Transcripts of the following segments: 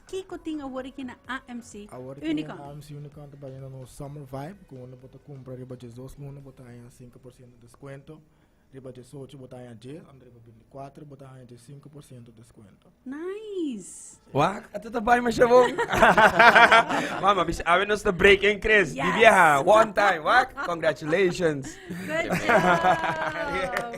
Kiko tin awor aki na AMC Awor aki Unicorn? na AMC Unicorn ta bayendo nos Summer Vibe, ku unda bo ta kumpra riba diesdos luna bo ta haña 5% deskuento, riba 18 bo ta haña 10, anto riba 24 bo ta haña 15% deskuento. Nice! Wak, ata ta bai masha bon. Mama, bisa awe nos ta break in Chris. Yes. Di biaha, one time. Wak, congratulations. Good job!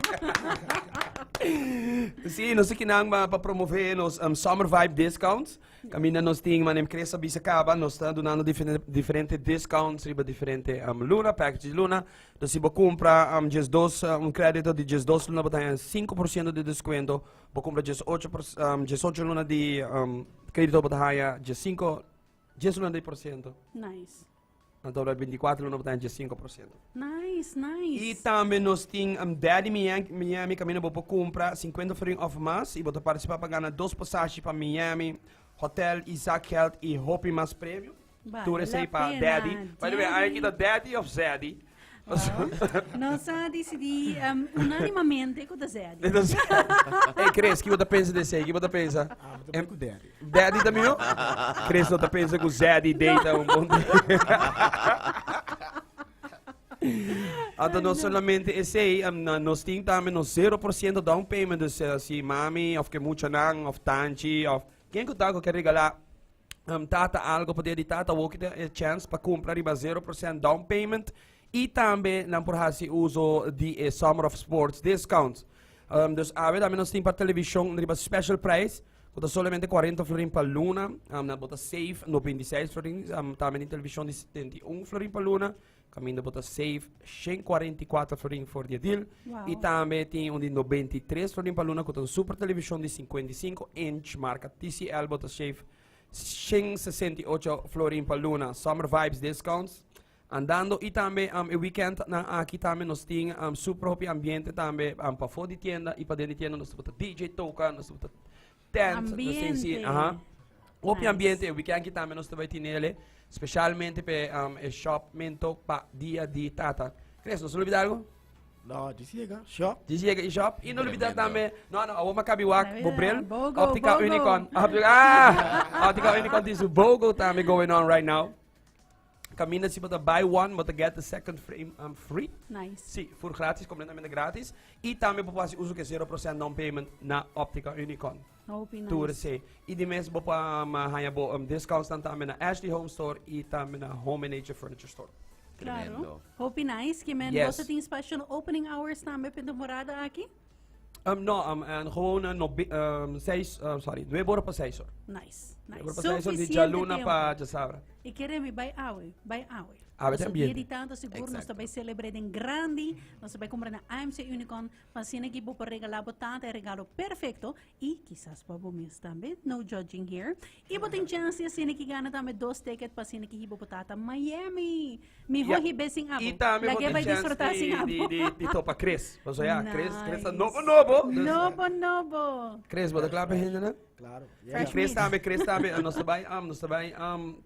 Sí, nos aki nan pa promove nos Summer Vibe discounts. Caminda nos tin, manem Chris a bisa caba, nos ta dunando diferente, diferente discounts riba diferente luna, package di luna. Dus si bo cumpra 12, un credito di 12 luna, bo ta haña 5% di descuento. Bo cumpra 18, 18 luna di credito, bo ta haña 15, 10 luna di por ciento. Nice. Anto ta 24 luna bo ta haña 5%. Nice, nice. I tambe nos tin Daddy Miami, Miami kaminda bo por kumpra 50 florin òf mas i bo ta partisipá pa gana dos pasashi pa Miami, hotel i zakgeld i hopi mas premio. Bale Tur esei la pa pena, Daddy. By the way, Daddy. ai kita Daddy òf Zaddy? Well, nos a disidí unánimamente ku ta Zaddy. Hey Chris, ki bo ta pensa di esei? Ki bo ta pensa? Ah, mi ta bai ku Daddy. Daddy ta mihó? Chris no ta pensa ku Zaddy date un bon Anto no solamente esei, nos tin tambe nos 0% down payment. Dus si mami of ke muchanan of tanchi of ken ku ta ku ke regalá tata algo pa dia di tata, awor ki ta e chance pa kumpra riba 0% down payment. I tambe nan por hasi uso di e Summer of Sports discounts. Dus awe tambe nos tin pa televishon riba special price, ku ta solamente 40 florin pa luna. Nan bo ta save 96 florin. Tambe tin televishon di 71 florin pa luna, kaminda bo ta save 144 florin for di e deal. Wow. I tambe tin un di 93 florin pa luna, ku ta un super televishon di 55 inch marka TCL, bo ta save 168 florin pa luna. Summer Vibes discounts andando y tambe e weekend nan aki tambe nos tin super hopi ambiente tambe pafó di tienda y paden di tienda. Nos tabata DJ toca, nos tabata tent, nos tin si, Ambiente. Aha. Hopi Nice. ambiente e weekend aki tambe nos ta bai tinele, specialmente pe e shopmento pa dia di tata. Chris, nos a lubida algo? No, djis yega, shop. Djis yega y shop. Y no lubida Tremendo. tambe, no, no, awor m'a cabi wak, bo bril. Bogo, Optica bogo. Unicorn. Optica, ah! Optica Unicorn tin su bogo tambe going on right now. Caminda si bo ta buy one, bo ta get the second frame free. Nice. Si, voor gratis, completamente gratis. Y tambe bo por haci uso cu e 0% down payment na Optica Unicorn. Hopi nice. Tur esey. Y di mes bo por haya bo discounts dan tambe na Ashley Home Store y tambe na Home and Nature Furniture Store. Claro. Tremendo. Hopi nice. Ki men Yes. boso tin special opening hours tambe pa e temporada aki? No, en gewoon no, seis, sorry, nuebe ora pa seis or. Nice, nice. Nuebe ora pa seis or, di Suficiente djaluna tempo. pa djasabra. I kere mi bai awe, bai awe. Awe Paso ta ambiente. dia di tanto sigur nos ta Exacto. bai celebre den grandi, nos ta bai cumpra na AMC Unicorn, pa asina ki bo por regala bo tata e regalo perfecto y kisas pa bo mes tambe, no judging here. Y bo tin chance di asina ki gana tambe dos ticket pa asina ki hiba bo tata Miami. Miho Ja. hibe sin abo. Y tambe bo Lag'é tin bai chance disfruta sin di, abo. di, di, di topa Chris. Paso ja, Chris, Chris ta Nice. nobo nobo. Dus, Nobo, nobo. Chris, bo ta kla pa hende nan? Claro. Fresh Chris meat. tambe, Chris tambe, nos ta bai,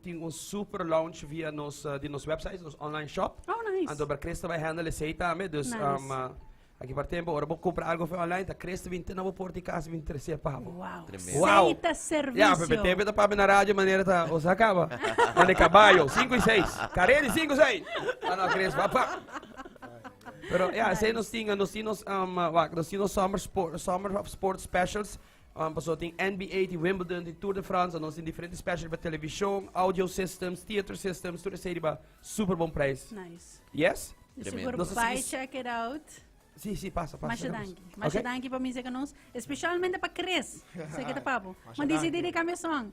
tin un super launch via nos, di nos website, nos online shop. Oh, nice. Anto, pero Chris ta bai handle esei tambe, dus, Nice. Aki par tempo, ora bo compra algo fe online, ta Chris ta bin te na bo porta di casa bin trece pa bo. Wow. Tremendo. Wow. Sei ta servicio. Ja, pepe tempo ta papia na radio manera ta, o sa caba. Mane caballo, 5 y 6. Carrera di 5 y 6. Ah, no, Chris, papá. Pero ja, sei nos tin, nos tin nos, wak, nos tin nos summer sport, summer of sport specials. Paso tin NBA, tin Wimbledon, tin Tour de France, nos tin diferente specials pa television, audio systems, theater systems, tur esei riba super bon prijs. Nice. Yes? Tremendo. Sigur Nos a bai sigui- check it out. Sí, sí, pasa, pasa. Masha pasa. danki. Masha Ok? danki pa mi seka nos. Especialmente pa Chris. Seka ta papo. Masha Ma disi danki. di cambia song.